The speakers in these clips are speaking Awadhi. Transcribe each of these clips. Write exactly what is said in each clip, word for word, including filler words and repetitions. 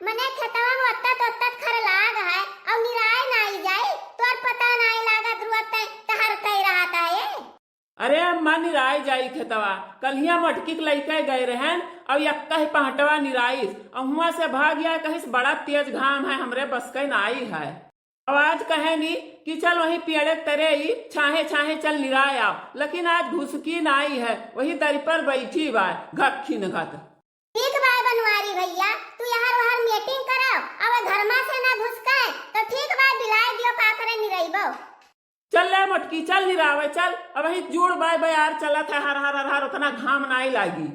मने खेतवा में ओत्तत ओत्तत खर लाग है, अउ निराय नाई जाई, तोर पता नाई लागत रुअत तै टहरतै रहत है। अरे अम्मा, निराय जाई खेतवा, कल्हिया मोटकी के लइके गए रहन, अउ यक्का ही पहटवा निराइस, अउ हुआं से भाग गया, कहिस बड़ा तेज घाम है, हमरे बस के नाई है। अउ आज कहे नी कि चल वहीं पेड़े के तरे ही छाहे छाहे चल निराय आओ, लेकिन आज घुसकी नाई है, वही दरी पर बैठी बा घक्खिन घत। ठीक बा बनवारी भइया, तू यहर वहर meeting करव, अउ घरमा से ना घुसके, तो ठीक बा, बिलाय दियो, का करे निरइबो। चल ले मोटकी, चल निरावे, चल। अबहीं जूड़ बाय बयार चलत है, हर हर हर हर, उतना घाम नाई लागी।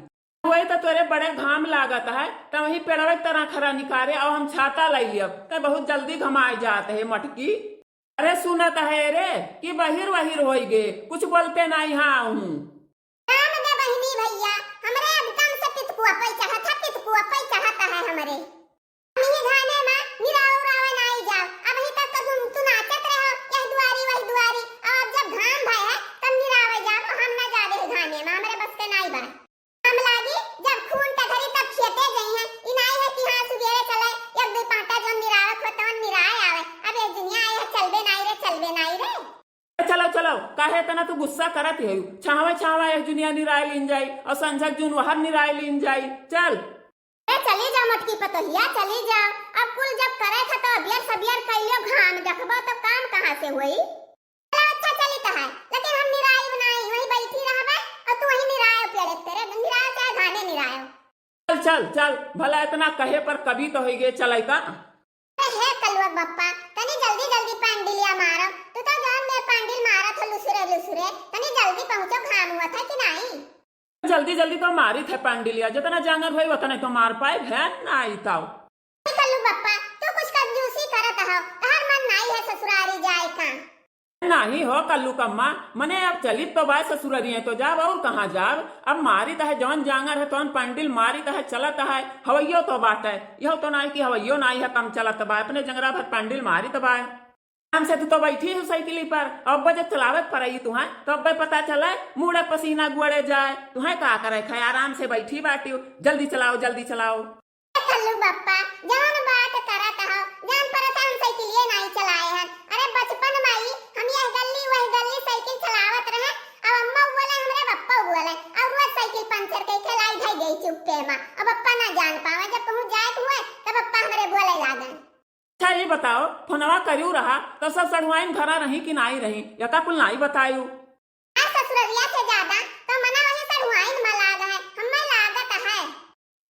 वही तो तोरे बड़े घाम लागत है, त वही पेड़वे के तरह खरा निकारे, अउ हम छाता लाई लियब, त बहुत जल्दी घमाए जात है मोटकी। अरे सुनत है रे कि बहिर वहिर होई गे, कुछ बोलते नाई हाँ हूँ। राम दे बहिनी भइया, हमरे एकदम से पितकुआ पै चढ़त है, पितकुआ पै चढ़त है हमरे। हम ही घामे मा निराव उरावे नाई जाव। अबहीं तक तो तुम, तू नाचत रहो, यह दुआरी, वह दुआरी। अउ अब जब घाम भय है, तब निरावे जाव, हम ना जावे है घामे मा, हमरे बस के नाई बा। हम लागी, जब खून टघरी तब खेते जइहैं। ई नाई है कि हाँ, सुबेरे चले, एक दुई पाटा जौन निरावत हो, तौन निराय आवे। अब एक दुनिया आई है, चलबे नाई रे, चलबे नाई रे। ए, चलो, चलो, काहे इतना तू गुस्सा करत है? छावे, छावे एक जुनिया निराय लीन जाई अउ संझक जून वहर निराय लीन जाई। चल। ए, चली जा मोटकी पतोहिया, चली जा। अब कुल जब करे था तो अबियर सबियर कइलियो, घाम देखबो तो काम कहाँ से होई? चलो अच्छा चली तो है, लेकिन हम निराइब नाई, वहीं बैठी रहबे अउ तू वहीं निरायो पेड़े तेरे, निरायो चाहे घाने निरायो। चल, चल, चल, भला इतना कहे पर कभी तो होई गे, चलै का? अरे हे कलुआ बप्पा, तनी जल्दी जल्दी पांडिलिया मारो, तू तो जौन मेर पांडिल मारत हो लुसुरे लुसुरे, तनी जल्दी पहुँचो, घाम हुआ था कि नाई? जल्दी जल्दी तो मारित है पांडिलिया, जितना जांगर होई उतना तो मार पाए, भैन ना आई ताओ। कल्लू बप्पा, तू कुछ कंजूसी करत हो, तहर मन नाई है ससुरारी जाए का? नाहीं हो कल्लू कम्मा, मने अब चलित तो बाय ससुररिये तो जाब, अउर कहाँ जाब? अब मारित है जौन जांगर है तौन पंडिल मारित है, चलत है, हवैयो तो बाटे, यह तो नाई कि हवैयो नाई है, कम चलत बाय, अपने जंगरा भर पंडिल मारित बाय। आराम से तू तो बैठी हो साइकिली पर, अब बजे चलावे के परई तुहैं, तो अब्बे पता चले, मुड़े पसीना गुड़े जाए, तुहैं का करे खाए, आराम से बैठी बाटी हो, जल्दी चलाओ, जल्दी चलाओ। ए कल्लू बप्पा, जौन बात करत हो, जान परत है हम साइकिलिये नाई चलाए हन। अरे बचपन मा ई हम यह गल्ली वह गल्ली साइकिल चलावत रहे, अब अम्मा बोले, हमरे बप्पा बोले, अउर रोज साइकिल पंचर कइ के लाई धई गई चुप्पे मा। अब बप्पा ना जान पावे, जब कहूँ जाए के हुए, तब बप्पा हमरे बोले लागे। अच्छा, ई बताओ, फोनवा करिउ रहा, तब सब सढ़ुआइन घरा रही कि नाई रही, यका कुल नाई बतायु? आ ससुररिया से ज्यादा तो मना वही सढ़ुआइन मा लाग है, हम्मे लागत है।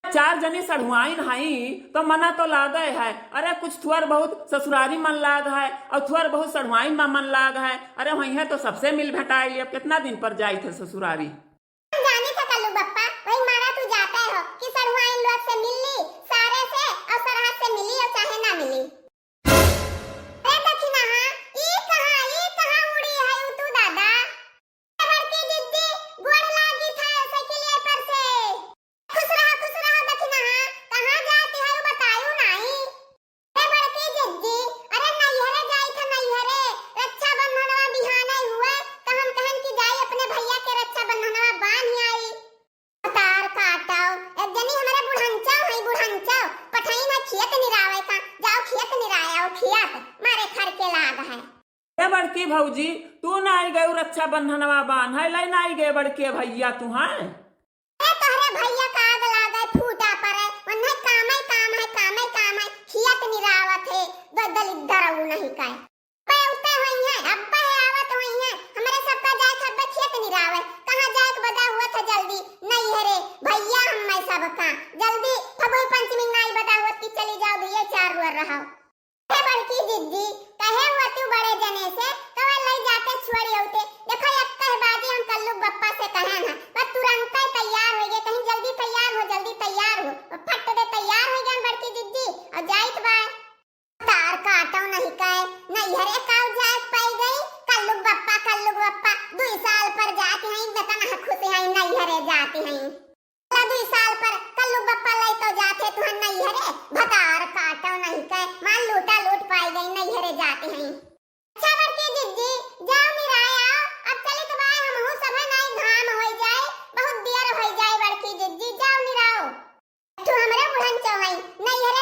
चार जनी सढ़ुआइन हई, तो मना तो लागे है। अरे, कुछ थुअर बहुत ससुरारी मन लाग है, अउर थुअर बहुत सढ़ुआइन मा मन लाग है। अरे, वहीं है तो सबसे मिल भेटाए लिए, अब कितना दिन पर जाइत है ससुरारी? हम जानी था कल्लू बप्पा, वही मारा तू जाते हो कि सढ़ुआइन लोग से मिल ली, सारे से अउर सरहद से मिली अउर चाहे ना मिली। अरे दखिनहा, ई कहाँ, ई कहाँ उड़ी है तू दादा? बड़की जिज्जी, गोड़ लागी था साइकिलिया पर से। खुश रहो, खुश रहो दखिनहा, कहाँ जाती है बतायु नाई। ए बड़की जिज्जी, अरे नैहरे जाई था नैहरे, रक्षाबंधनवा बिहाने हुए, तो हम कहन कि जाई अपने भैया के रक्षाबंधनवा बांध आई। तार काटो, एक जनी हमरे बुढ़ंचो है, बुढ़ंचो, पठई ना खेत निरावे का, जाओ खेत निराय आओ, खेत मारे खर के लाग है। ए बड़की भौजी, तू नाई गयू रक्षाबंधनवा बांधे, लै नाई गए बड़के भैया तुहैं? ए तोहरे भैया का आग लागे फूटा परे, उन्हें कामे काम है, कामे काम है, खेत निरावत है, दो दलिद्दर ऊ नहीं कहे। अब्बे उते होइहैं, अब्बे आवत होइहैं, हमरे सबका जाए के अब्बे खेत निरावे, कहाँ जाए के बदा हुआ था जल्दी, नैहरे, भैया हम्मे सबका, जल्दी फगुई पंचमी नाई बदा हुआ कि चली जाओ, दुइये चार रुअर रहो। हे बड़की जिज्जी, कहे हुआ तू बड़े जने से, कवा लई जाते छोड़ी होते। देखो, एक कह बाजी हम कल्लू बप्पा से कहे ना, बस तुरंत ही तैयार हो गए, कहीं जल्दी तैयार हो, जल्दी तैयार हो। और फट दे तैयार हो गए बड़की जिज्जी, और जाइत बाय। तार काटो नहीं कहे, नैहरे काव जाए पाई गई, कल्लू बप्पा, कल्लू बप्पा, दुई साल पर जाती हैं, इतना खुश हैं, नैहरे जाती हैं। दुई साल पर कल्लू बप्पा लई तो जाते तुहन नैहरे, भतार काटो नहीं के, माल लूटा लूट पाई गई नैहरे जाते हैं। अच्छा बड़की जिज्जी, जाओ निराय आओ, अब चलित बाय हमहू सभे नाई घाम होई जाए, बहुत देर होई जाए बड़की जिज्जी, जाओ निराओ। तू हमरे बुढ़न चौहई, नैहरे